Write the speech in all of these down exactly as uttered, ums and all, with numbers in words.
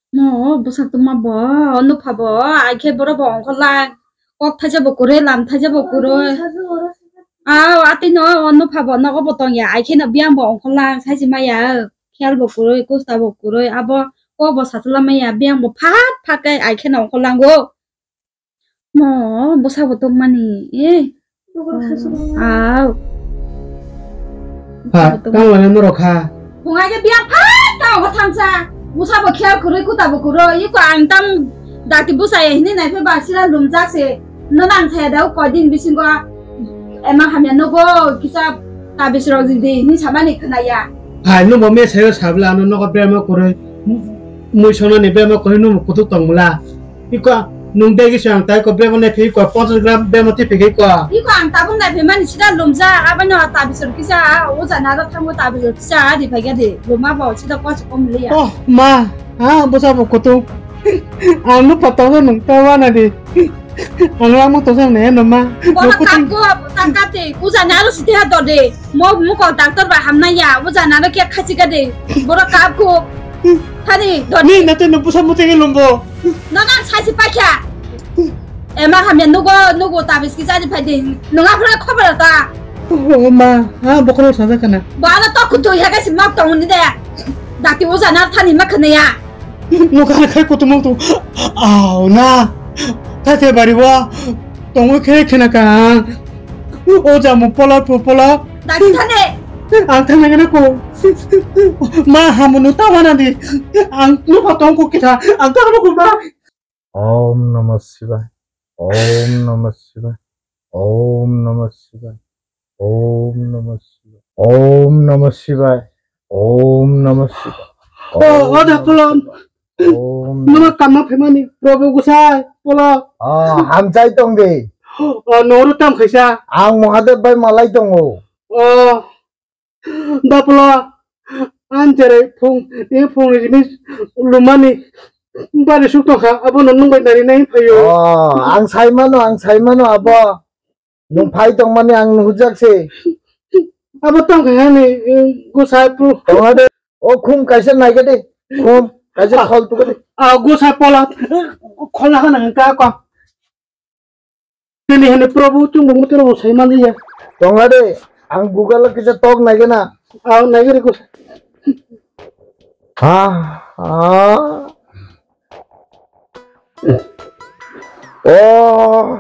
Mo bwsak tongma bo, nupha bo, ai khe borok bo ongkhorlang. Kok thaisa bo kwrwi, lam thaisa bo kwrwi. Aw, atwi no, nupha bo nogo bo tongya, ai khe no biyang bo ongkhorlang, saisi maya, khiyal bo kwrwi, kusta bo kwrwi, abo kok bo sachwla maya, biyang bo phat phat khe ai khe no ongkhorlango. Mo bwsa bo tongmani, eh. Aw. Ha, tamo tamo. Tamo norok kha. Phungai khe biyang phat tamo bo thamsa. Bwsa bo khiyal kwrwi, kuta bo kwrwi. Iko ang tam dati bwsa ya hini nai phe ba sira lumjak se. Nono ang saya da ko din bisingo. Ema hamya nogo kisa tabis rok di hini samani khna ya. Hai, no bo me sayo sabla ano nogo bema kwrwi. Mui sonani bema kwrwi no kutuk tong mula. Iko, nung degi se ang tai ko bebo ne phi ko ponchas gram bemo ti phi ko. Iko ang tabuk nai phi mani sida lumja, abano tabisor kisa, o jana ro thango tabisor kisa, di phai gadi, luma bo sida ko se kom liya. Oh, ma, ha, bosa bo kutung. Ang no patalo nung ta wana di. Ang lang mo to sang ne no ma. Bono kap ko, ta kap te, o jana ro sida ha do de. Mo, mo ko doctor ba hamna ya, o jana ro kya khachi gadi. Boro kap ko. Thani, do. Ni na te no bosa mo te lumbo. Nono ang saisi paikha. Ema hamya nugo, nugo tabis kisa di phai di. Nunga phra khobor ta. O ma, ha bokhoro saja kana. Ba na to kutu ya ga simak tong ni de. Dati o jana thani ma khne ya. Nokha na khai kutu mong tu. Aw na. Thate bari wa. Tongo khe khena ka. O jamu pola pu pola. Dati thane. Ang thang nang ko. Ma hamunu ta wana di. Ang no pa tong ko kita. Ang ta ko ma. Om Namah Shivaya. Om Namah Shivaya. Om Namah Shivaya. Om Namah Shivaya. Om Namah Shivaya. Om Namah Shivaya. Oh, Om Namah Shivaya. Om Namah Shivaya. Numa kamma phaimani, Prabhu Gusai, polo. Oh, hamchai tong de. Oh, noru tam khaisa. Ang Mahadev bai malai tongo. Oh. Dapla, ang jerai phung, ni phung ni jinis lumani bari suk tongkha, abono nung bai nari nai phaio. Oh, ang sai mano, ang sai mano abo. Nung phai tongmani ang nuhujak se. Abo tongkha hani, eh, gosai phu. Tongha de. O khum kaisa naikha de. Khum kaisa khol tukha de. Ah, gosai pola, khol na khana ka ko. Nini hini Prabhu, chwng bo mutino bo sai manliya. Tongla de, ang Google o kisa tok naigana. Ang naigari ko. Ha, ha. Oh.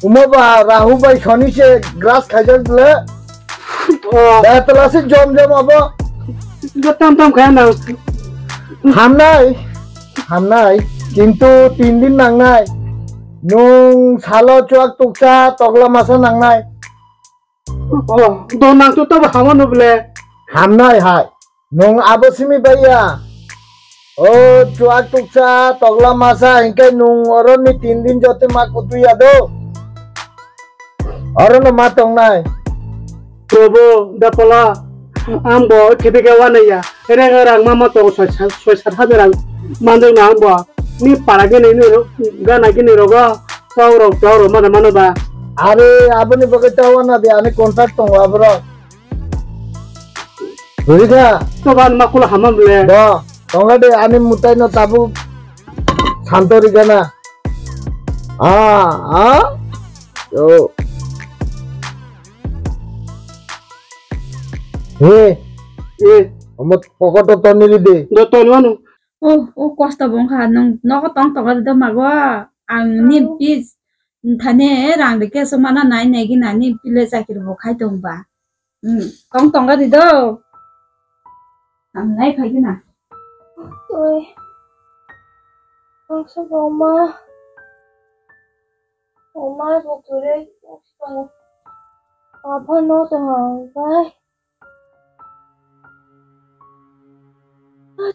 Uma ba Rahu bai Shani se grass khaijak le. Oh. Da tala se jom jom abo. Ga tam tam kaya na. Hamnai. Hamnai, kintu tin din nangnai. Nung salo chuak tuksa tokla masa nangnai. Oh, do nang tu tabo hamo no ble. Hamnai hai. Nung abo simi baiya. O chuak tuksa tokla masa hingkai nung oro ni tin din jote ma kutuya do. Oro no ma tongnai. Probo, da pala, ang bo khibike wanaya. Rega rang mama to soi sat, soi sat hajar rang mandang na ang bo. Ni para gini ni ro-, gana gini rogo, tau rok, tau rok, mana mana ba. Are, aboni bagwi tau wana di, ani contact tongo aborok. Rikha. To ban makula hamam le. Bo, tonga de, ani mutai no tabuk santo rikha na. Ah, ah. Yo. He. He. Omo pokoto toni ride. Do toni wano. Oh, oh, kosto bo wngkha. Nwng nogo tong tong ride mago. Ang ni pis thani rang rikhe sumana nai nai gina ni pile chakiri bo khai tong ba. Hmm, tong tong ride do. Ang nai phai gina. Oi. Ang sa ma. Oma bo kwrwi tongo. Aphano tong ang bai.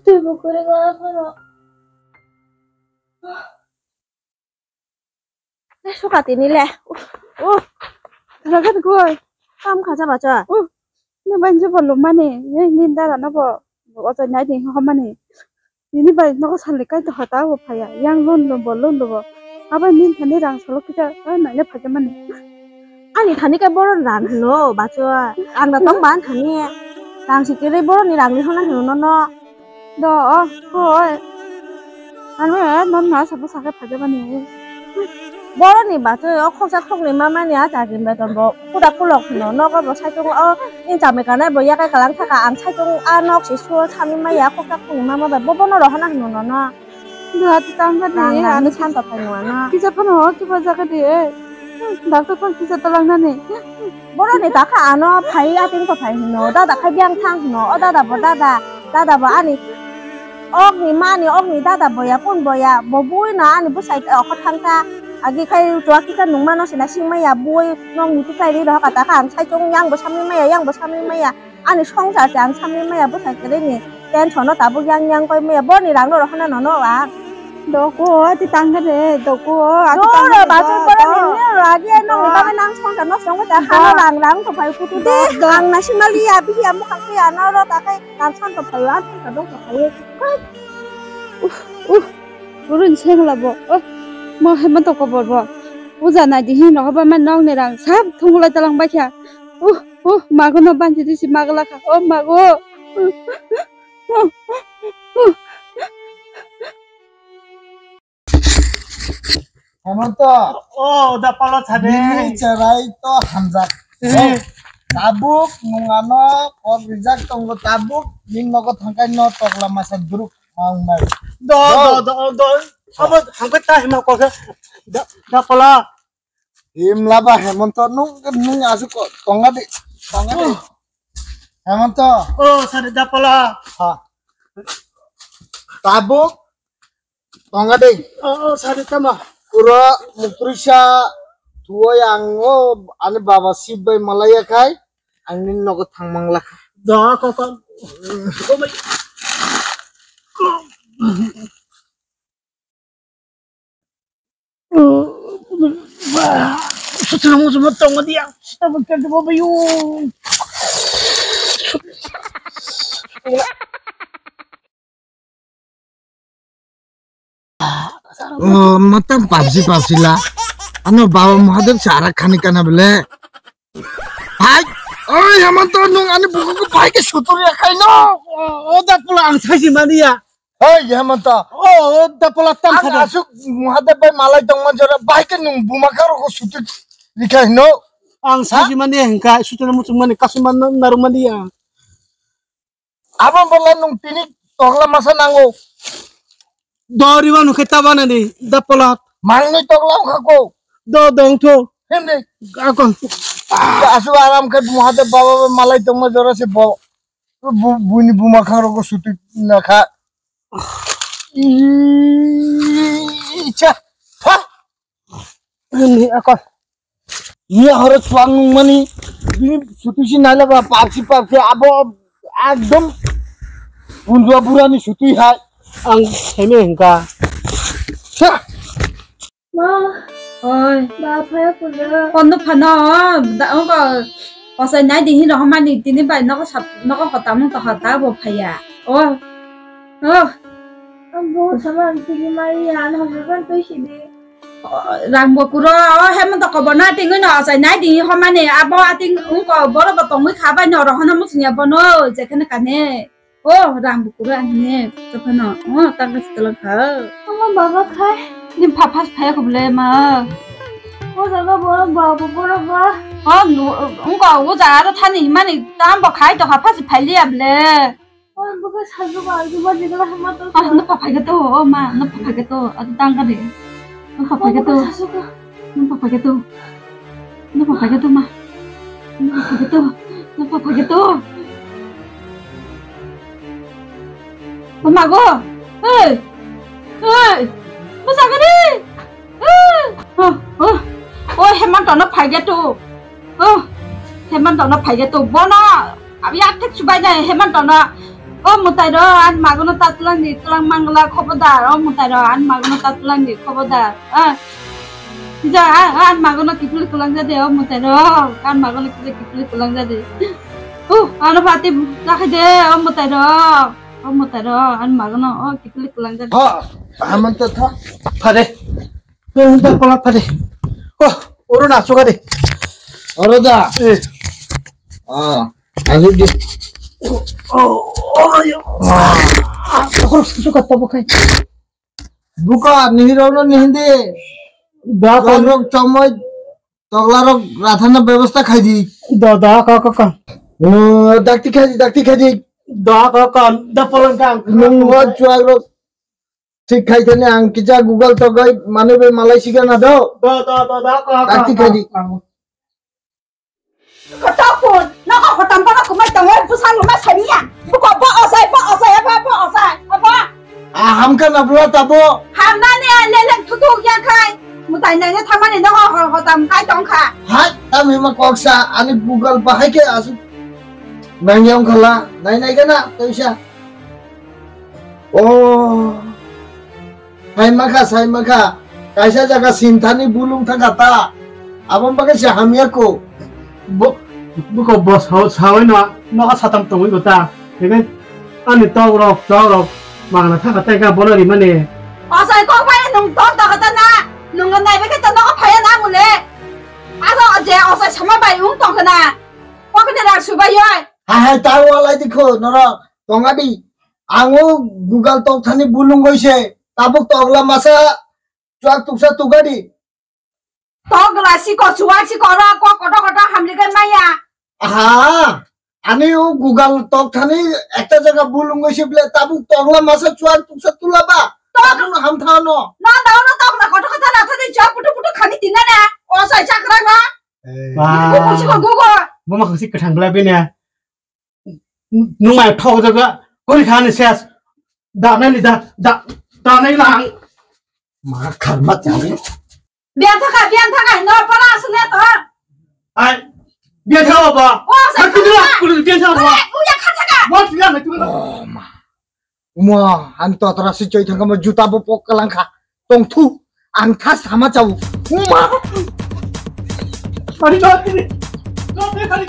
Twi bo kwrwi kha aphano. Eh, suka tini le. Uh, uh. Ragat goi. Kam kha jaba cha. Uh. Ni bai je bo lumani, ni, ni dara no bo, bo ojo nai di homani. Nini bai nogo sal ni kai to hota bo phaya, yang lon lo bo, lon lo bo. Abo ni thani rang solo kita, ah, nai le phaja mani. Ani thani kai boron rang hino, bacho, ang da tong ban thani. Rang si kiri boron ni rang ni hona hino no no. Do, oh, hoi. Ano, eh, non ma sabo sakhe phaja bani. Boroni bathwi o khoksa khokni mamani a chagin beton bo puda pulok hino. Nogo bo saichung o inchami kanai bo yakai kalang thaka ang saichung a nok si suo sami maya khoksa khokni mama bai bo bono rohana hino nono. Duha ti tang kha di, Rang rang ani ni santo phai nua no. Kisa phano kiba jaga di, eh. Doctor phano kisa talang nani. Boroni takha ano phai ating ko phai hino. Dada khai biang thang hino. O dada bo dada. Dada bo ani. Okni mani okni dada boya pun boya. Bo bui no ani bwsai okho thang kha. Agi khai chua kisa nung mano sina sing maya bui nokni tikai ri rohor kha takha ang saichung yang bo sami maya yang bo sami maya. Ani songsar se ang sami maya bwsai kwrwi ni tension no tabuk yang yang koi maya boni rang no rohana nono ang. Doko, ati tangkha de, doko, ati Doro tangkha de, bathum doko. Borok ni mia ragi no ni Doko. Bagwi nang songsar no songwi ta Doko. Khana rang rang to phai kutu de. Doko. Ang na simali ya bihi amu khang ya no ro ta kai kan san to phai an to dong to phai. Uh, uh, urun sengla bo. Oh, mo hema to kobor bo. Uja nai di hin no ba man nong ni rang sab thungulai talang ba kya. Uh, uh, mago no banti di si magla kha. Oh, mago. Uh, uh, uh, uh. Hemonto. Oh, da pala thade. Nini cherai to hamjak. Eh. Tabuk nungano kok rijak tongo tabuk ning nogo thangkai no tokla masa duruk mang mai. Do, do, do, do. Abo hangkai ta hima kok da, da pala. Imla ba Hemonto nung, nung asuk ko tonga de, tonga de. Oh. Hemonto. Oh, sari da pala. Ha. Tabuk. Tonga dei. Oh, oh, sari tama. Pura mukrisa tuwai ang o ani baba sib bai malaya khai ang nini nogo thang mangla kha. Da, ko, ko. Oh, my. Sutra mo sumo tonga dia. Sutra mo kento mo bayu. Oh, matang papsi papsi la. Ano baba Mahadev sara khani kana bele. Hai, oi Hemonto nung ani buku ko bai ke sutur ya kai no. Oh, oh, da pula ang sai si mania. Hei, Hemonto. Oh, da pala tam ang khade. Asuk Mahadev bai malai tongma jora bai ke nung buma karo ko sutu likha hino. Ang ha? Saji mani hingka sutu na muchung mani kasuma na-, narung mani ya. Abo bola nung tini tokla masa nango. Dori wanu khe tabana ni, da pala. Mangni tokla wngkha ko. Do, do, wngtho. Hemde. Ako. Asuk aram khe Mahadev baba bai malai tongma jora se bo. Bu-, buini buma khangrokgo suti nakha. Icha. Ha. Ini akon. Iya horo chuang nungmani. Bini suti si naila ba papsi papsi abo ekdom. Bundua burani suti hai. Ang seme hingka. Ha. Ma. Oi. Ba phaya kulo. Kondo phano, da, ongko, osai nai di hino homani tini bai nogo sap, nogo hotam to hota bo phaya. Oh. Oh. Ang bo sama ang tigi mai ya, ano hama ban tui sidi. Oh, rang bo kuro, oh, Hemonto kobo na tingwi no osai nai di homani, abo ating ongko boro bo tongwi kha bai no rohono musungya bono, jekhane kane. Oh, rang bukuru ang ne, to phano. Oh, tang ka sitolong kha. Ama baba khai. Nim pha phas phaya ko bole ma. O jaga bo baba boro ba. Oh, nu, ungko o jaga ro thani himani tam bo khai to ha phas phai liya bole. Oh, buka salu ba, ju ba jigala hama to. Ah, no pha phai ga to, oh ma, no pha phai ga to. Atu tang ka de. No pha phai ga to. Buka sasu ka. Nang pha phai khe to. Nang pha phai khe to ma. Nang pha phai khe to. Nang pha phai khe to. O mago. Hey. Hey. Bwsa gari. Hey. Oh, oh. Oh, Hemanto no phai khe to. Oh. Hemanto no phai khe to. Bono. Abi athek subai nai Hemanto no. O mutai ro, an magono ta tulang ni, tulang mangla khobodar. O mutai ro, an magono ta tulang ni khobodar. Ah. Kija, ah, an magono kipil tulang jade, o mutai ro. An magono kipil, kipil tulang jade. Uh, ano pati rakhai de, o mutai ro. O mutai ro, an magono, o kipil tulang jade. Ha, Hemanto tha. Phade. Tei hwnta kwlak phadi. Oh, oro na chuka di. Oro da. Eh. Ah, azu di. Oh, oh, oh, yo. Ah. Ah, aku suka tabu kai. Buka, nihirokno nihindi. Da kon. Rok chomoi toklarok rathana bebosta khaidi. Da, da, ka, ka, ka. No, dakti khaidi, dakti khaidi. Da, ka, ka, da polong ka. Nung wa chuagrok. Thik khai thani ang kisa Google togoi manwi bai malai sigana do. Da, da, da, da, ka, ka, dakti ka, khaidi. Ka. Kotor kun, nogo kotor bono kumai tongo, busa luma samiya. Buko bo osai, bo osai, abo, bo osai, abo. Aham ka na bula tabo. Hamna ni leleng tutu ya khai. Mutai nai ne thamani nogo ho-, hotam kai tong kha. Hai, tam hima koksa, ani Google bahai ke asu. Nang yang khala, nai nai gana, toisa. Oh. Sai mankha, sai mankha. Kaisa jaga sinthani bulung thangkha ta. Aboni bagwi se hamya ko. Bo, buko bo sao, saoino, nogo satam tongwi bo ta. Ebe ani tok rok, chok rok, magna thangkha ta, eka bono rimani. Osai kok bai nung tok tok ta na. Nung nai bai khe to nogo phaya na mule. Ado je osai sama bai ung tong na. Kok ni rak subai yoi. Hai, hai, ta walai di kho, norok. Tongadi. Ang o Google tokthani bulung goise. Tabuk tokla masa chuak tuksa tukadi. Tokla siko chuak siko ro ko koto koto hamli kai maya. Aha. Ani o Google tokthani ekta jaga bulung goise ble tabuk tokla masa chuak tuksa tula ba. Tok. Tabuk no hamthano. No, no, no, tokla koto koto na thani chuak putu putu khani tinana. O sai chakra no. Eh. Ba. Gugu siko gugu. Boma khasi kathang bla bini. Nung mai thok jaga kori khani ses. Da nai li da, da, da nai lang. Ma kharma chani. Biang thaka, biang thaka, no para asune to. Ai, biang thaka ba. O, sa Hai, tu thaka. Biang thaka ba. Oi, uya kha thaka. Mo tu ya, tu. Oh, ma. Uma, ani totra si choi thangkha mo juta bo pok kalangkha. Tongthu, ang tha sama chau. Uma. Sorry, sorry. Sorry, sorry.